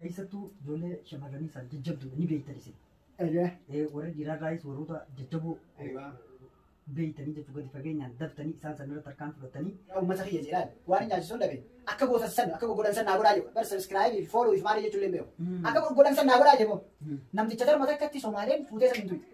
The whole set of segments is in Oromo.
Keessattuu ijoollee shamarranii isaan jajjabduudha ni beektan isin. Warra dhiirarraayis warroota jajjaboo beektanii jechuu gadi fageenyaan daftanii isaan san irratti harkaan fudhatanii. Uummata kiyya jedhaan waan hin nyaachisuun dhabe akka goota san akka goggodhan san naa godhaa jiru bar subscribe fi follow fi maali jechuun illee beeku akka goggodhan san naa godhaa jiru namticha tarma takkatti Somaaleen fuutee san hin tuqe.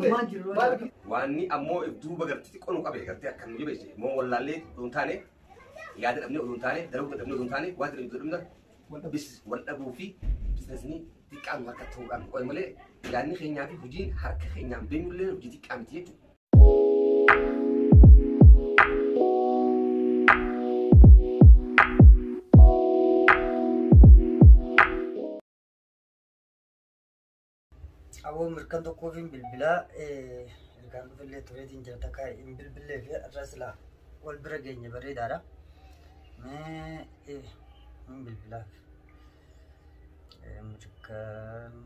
Waanni ammoo duuba gartee xiqqoo nu qabe gartee akka nu jabeesse moo wallaallee odoo hin taane yaada dhabnee odoo hin taane dalaguu dadhabnee odoo hin taane waan dadhabnee dadhabnee wal dhabuu fi biizinasni xiqqaan harka ta'uudhaan qo'e malee yaadni keenyaa fi hojiin harka keenyaan deemullee hojii xiqqaa miti jechuudha. Aboo mirkan tokkoof hin bilbilaa ergaan dhufillee tureetiin jira takka hin bilbillee fi irra silaa wal bira geenye bareedaadha. Mee hin bilbilaaf. Mirkan.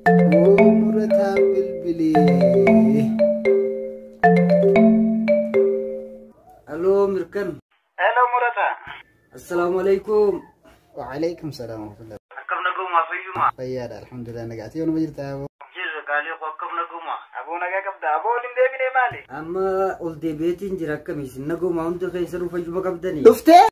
Murataa bilbilee. Aloo mirkan. Hello Murata. Assalaamu alaikum. وعليكم السلام ورحمة الله. Akkam naguma fayyuma. Fayyaadha alhamdulillah nagaati yoo nama jirta aboo. Jirra gaalee koo akkam naguma. Aboo nagaa qabda aboo ol hin deebine maali? Amma ol deebi'eetiin jira akkami isin naguma hunda keessanuu fayyuma qabdanii. Dhuftee?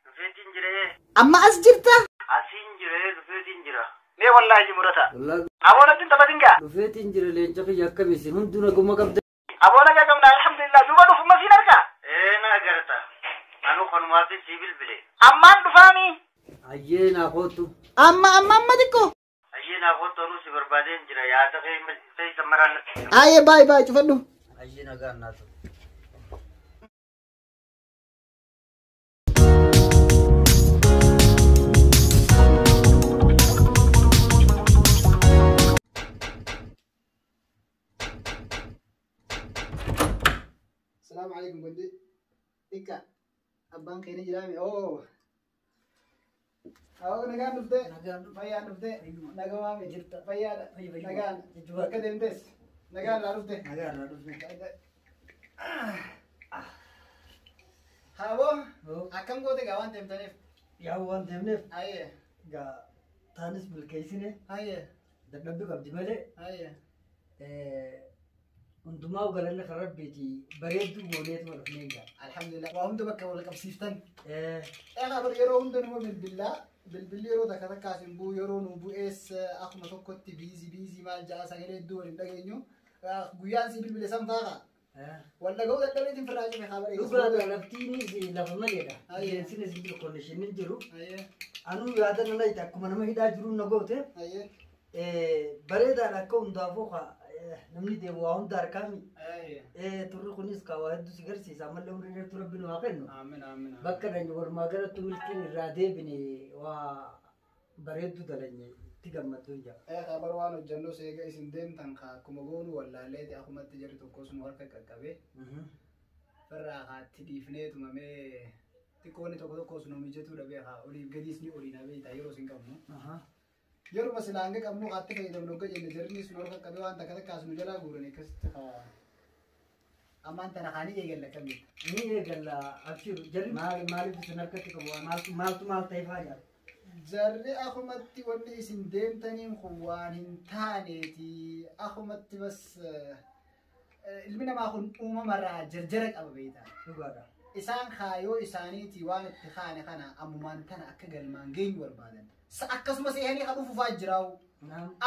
Dhufeetiin jira. Amma as jirta? Asiin jira dhufeetiin jira. Mee wallaahi Murata. Wallaahi Aboo natti hin taphatin gaa. dhufeetiin jira leenca kiyya akkami isin hunduu naguma qabdanii. Aboo nagaa qabna alhamdulillah duuba dhufuma siin argaa. Ee na agarta. Anu kanumaafin sii bilbile. Ammaan dhufaami. Ayyee naa kootu. Amma amma amma xiqqoo. Ayyee naa kootu anuu si barbaadeen jira yaada keessa maraan. Ayyee baay'ee baay'ee cufadhu. Ayyee nagaan naa ta'u. Salaamu alaikum gondi. Xiqqa abbaan keenya jiraame oo. Awoo nagaan dhuftee. Fayyaan dhuftee. Nagaa waame jirta. Fayyaadha. Nagaan. Bakka deemtes. Nagaan irraa dhufte. Nagaan irraa dhufte. Aboo akkam goote gaa waan deemtaniif? Yaa waan deemneef Ayyee. gaa taanis milkeessine Ayyee. dadhabbii qabdi malee Ayyee. hundumaa galanni kan rabbiiti bareedduu gooneetuma dhufnee gaa. Alhamdulillah. Waa hunda bakka wal qabsiiftan. Egaa bar yeroo hunda numa bilbillaa. Bilbilli yeroo takka takkaas hin bu'u yeroo nu bu'ees akkuma tokkotti biizii biizii maal ja'a sagalee hedduu waliin dhageenyu. Guyyaan si bilbile san faaqa. Wal dhaga'uu dadhabeetiin firraa cufe haa bareedu. Dhugaadha laftiin lafa maleedha. Ayyee. Qilleensinis hin jiru kondiishiniin jiru. Ayyee. Anuu yaada nana itti akkuma nama hidhaa jiru na goote Ayyee. bareedaadha akka hundaafuu namni deemu waa hunda harkaami. Ayyee. Turri kunis kaa waa hedduu si garsiisa ammallee umrii dheertuu rabbi nu haa kennu. Aamin aamin. Bakka dhanye walumaa galatti milkiin irraa deebine waa bareedduu dalanye itti gammadduu jira. Egaa bar waan hojjennu seega isin deemtan kaa akkuma goonu wallaalleeti akkumatti jarri tokkos nu harka qaqqabe. Firraa kaatti dhiifnee tumamee xiqqoonni tokko tokkos nu mijatuu dhabee kaa oliif gadiis ni oliin habee ta'a yeroo isin qabnu. Yeruma silaa hanga qabnu kaatti fayyadamnu hogga jenne jarri sun harka qabee waan takka takkaas nu jalaa guuran akkasitti kaa. Ammaan tana kaanii eegalla akkamitti. Ni eegalla abshiru jarri maaliif isin harkatti qabu maaltu maaltu maal ta'e faa jira. Jarri akkumatti wanni isin deemtaniin kun waan hin taaneeti. Akkumatti bas ilmi namaa kun uumamarraa jarjara qaba beektaa. Dhugaadha. Isaan kaayoo isaaniiti waan itti kaane kana ammumaan tana akka galmaan geenyu barbaadan. Akkasumas eehanii kan dhufufaa jiraa'u.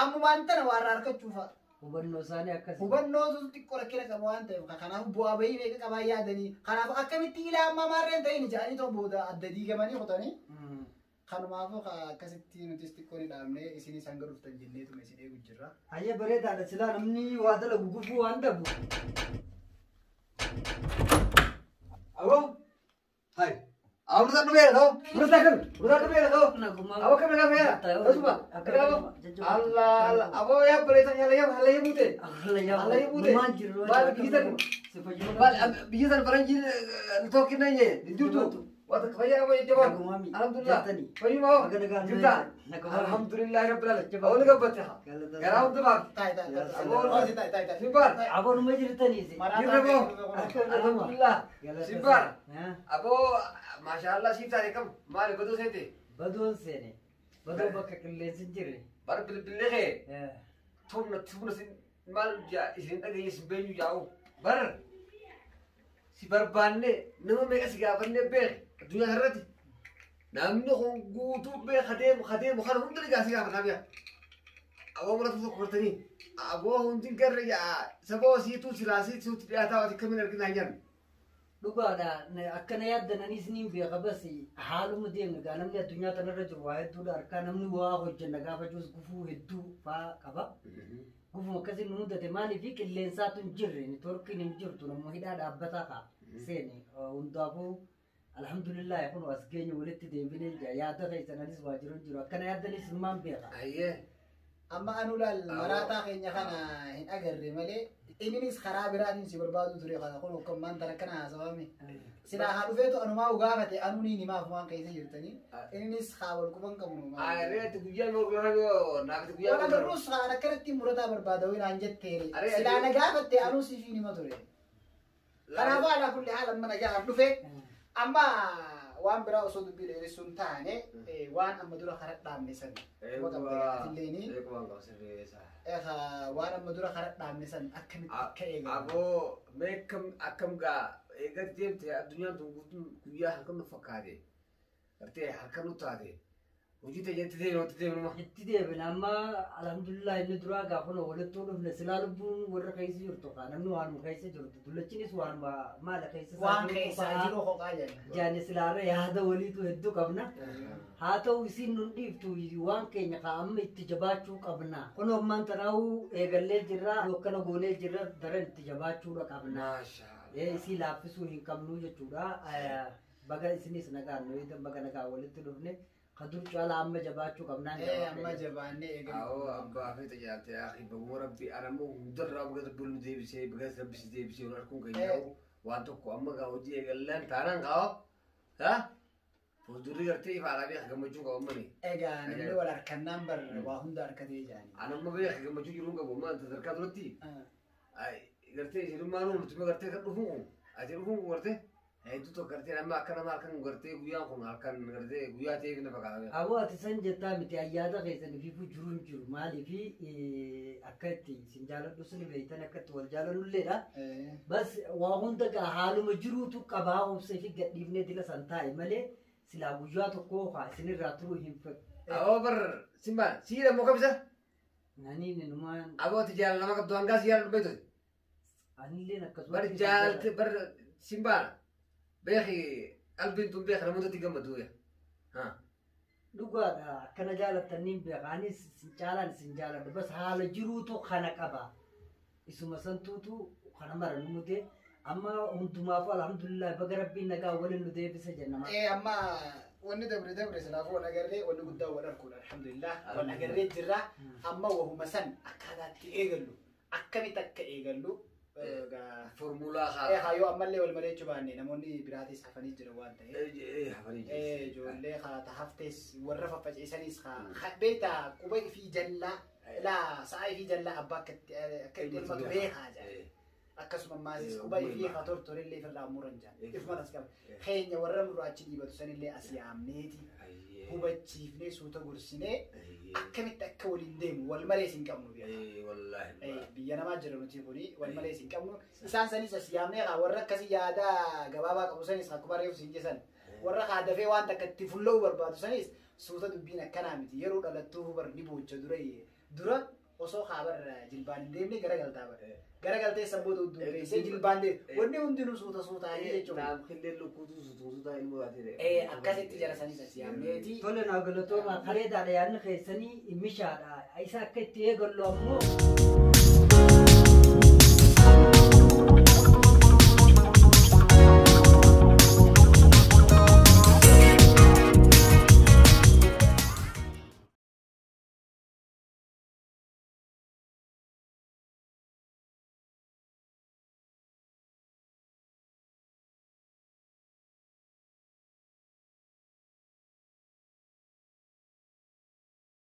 Ammumaan tana waan irraa argachuufa. Hubannoo isaanii akkasii. Hubannootu xiqqoo rakkina qaba waan ta'eef kanaaf bu'aa bahii meeqa qabaa yaadanii kanaaf akkamitti ilaa ammaa maarreen ta'in jedhanii too booda adda diigamanii kutanii. Kanumaafuu akkasitti nutis xiqqoo ni dhaabnee isinis hanga dhuftan jenneetuma isin eegu jirra. Hayyee bareedaadha silaa namni waa dalagu gufuu waan dhabu. Abo. Hai. Abo tak nubeera tau. Murata kan. Murata nubeera tau. Abo kami kami ya. Asuma. Abo. Allah Allah. Abo ya boleh tanya lagi hal lagi bute. Allah ya bute. Bal bisa. Bal bisa faranji tokin nanya. Jutu. Waktu kaya apa jawab? Alhamdulillah. Fahim mau? Juta. Alhamdulillah rabbil alamin. Abo ni kabat ya. Garau tu bang. Tai tai. Abo tai tai tai. Simbar. Abo rumah cerita ni sih. Alhamdulillah. Simbar. Abo Masya Allah sih cari kam. Mari betul sih itu. Betul sih ni. Betul bakal kelesin jere. Baru beli ke. Thum na sin mal ja isin tak yes benyu jauh. Bar si barbanne nama mereka si gabanne ber dunia harati. Namnu gutu be khadem khadem khan hum dari gasi gaban namya. Abo murata tu kortani. Abo hundin kar ya sabo si tu silasi tu tiada wati kami narkin ayan. Dhugaadha akkana yaaddan niin beeka bas haaluma deemne gaa namni addunyaa tanarra jiru waa hedduudha harkaa namni waa hojjenna gaafa jirus gufuu hedduu faa qaba. Gufuma akkasii nu mudate maaliif qilleensaatu hin jirre neetwoorkiin hin jirtu nammoo hidhaa dhaabbataa kaa seene hundaafuu alhamdulillah kun as geenye walitti deebinee jira yaada keessananis waa jiru hin jiru akkana yaaddanis numaan beeka. Amma anu laal maraataa keenya kana hin agarre malee inninis karaa biraatiin si barbaadu ture kana kun hokkammaan tana akkana haasawame. Silaa haa dhufeetu anumaa ugaafate anuun himaaf waan keessa jirtanii inninis haa wal quban qabnu. Areeti guyyaa naafti guyyaa. Wal agarruus haan akkanatti murataa barbaada wayi naan jetteere. Silaa na gaafatte anuu siif hima ture. Kanaafuu alaa kulli haala amma nagaan dhufe amma waan biraa osoo dubbii dheeressuun taane waan amma dura karaa dhaabne san. Waan amma dura karaa dhaabne san akkamitti akka eegamu. Aboo mee akkam gaa eegaa deemte addunyaan tun guutuun guyyaa halkan nu fakkaate gartee halkan nu taate hojii ta'e itti deemnu itti deemnu. Itti deebina amma alhamdulillah inni duraa gaafa nu walitti dhufne silaa lubbuun warra keessa jirtu kaa namni waanuma keessa jirtu dullachinis waanuma maala keessa Waan keessa jiru hoqaa jenna. Jaani silaarra yaada waliitu hedduu qabna. Haa ta'u isin nun dhiiftu waan keenya kaa amma itti jabaachuu qabna. Kun ammaan tanaa'uu eegallee jirra akkana goonee jirra daran itti jabaachuudha qabna. Isii laaffisuu hin qabnu jechuudha. Baga isinis nagaan nuyi baga nagaa walitti dhufne. Kadur caalaa amma jabaachuu qabnaan Amma jabaannee eegalu. Awoo abbaa fi tajaajila akhi baguma rabbi anammoo hundarraa baga rabbi nu deebisee baga rabbi si deebisee wal harkuun keenyaa'u waan tokko amma gaa hojii eegallaan taanaan gaa ha fuuldurri gartee ifa alaa beeka gammachuu qabu ammani. Egaa namni wal harkannaan bar waa hunda harkatee jaani. Anamma beeka gammachuu jiruun qabu amma sadarkaa duratti gartee isinummaa nuti gartee kan dhufuun kun ati dhufuun kun gartee hedduu tokko gartee nama akka nama halkan gartee guyyaan kun halkan gartee guyyaa ta'eef na fakkaata. Aboo ati san jettaa miti ayyaada keessan ifiifuu jiru hin jiru maaliifi akka itti isin jaaladhu suni beektan akka itti wal jaalalulleedha. Bas waa hunda gaa haaluma jiruutu qabaa obsee fi gadhiifnee dila san taa'e malee silaa guyyaa tokko haa isinirraa turuu hin fedhu. Aboo bar simbaan siidha moo kabisa? Naniin numaan. Aboo ati jaalala nama qabdu hangaa si jaaladhu beektu. Anilleen akkasuma. Bar jaalalti bar simbaan. Beeki qalbiin tun beeka namootatti gammadu yaa. Dhugaadha akkana jaalattaniin beeka anis isin caalaan isin jaaladhu bas haala jiruutu kana qaba. Isuma santuutu kana mara nu mudee amma hundumaafuu alhamdulillah baga rabbiin nagaa waliin nu deebise jenna. Amma wanni dabre dabre silaafuu wal agarree wanni guddaa wal arkuudha alhamdulillah wal agarree jirra amma wahuma san akkaataatti eegallu akkamitti akka eegallu. Formulaa haa. Hayyoo ammallee wal malee baanne namoonni biraatis hafanii jiran waan ta'eef. Ijoollee haa haftees warra faffaceessanis haa beektaa quba ifii jallaa laa sa'a ifii jallaa abbaa akka itti elmatu beekaa jedha. Akkasuma maasis quba ifii haa tortorellee ofirraa muran jedha. Ifuma tas qaba. Keenya warra muraachi dhiibatu sanillee as yaamneeti hubachiifnee suuta gorsinee akkamitti akka waliin deemu wal malees hin qabnu biyya namaa jira nuti kuni wal malees hin qabnu isaan sanis as yaamnee warra akkasii yaada gabaabaa qabu sanis akkuma reefu siin jedhan warra haadafee waan takka itti fulla'uu barbaadu sanis suuta dubbiin akkanaa miti yeroo dhalattuu bar ni boocha dura dura Osoo kaabar jilbaan hin deemne garagaltaa bara. Garagaltee sammuu dudduubbeessee jilbaan deemne. Wanni hundinuu suuta suutaanii jechuudha. Taamkillee lukkuutu suutuutu ilmoo taatee. Akkasitti jara sanis as yaamneeti. Tole naa galatooma bareedaadha yaadni keessanii mishaadha. Isa akka itti eegallu ammoo.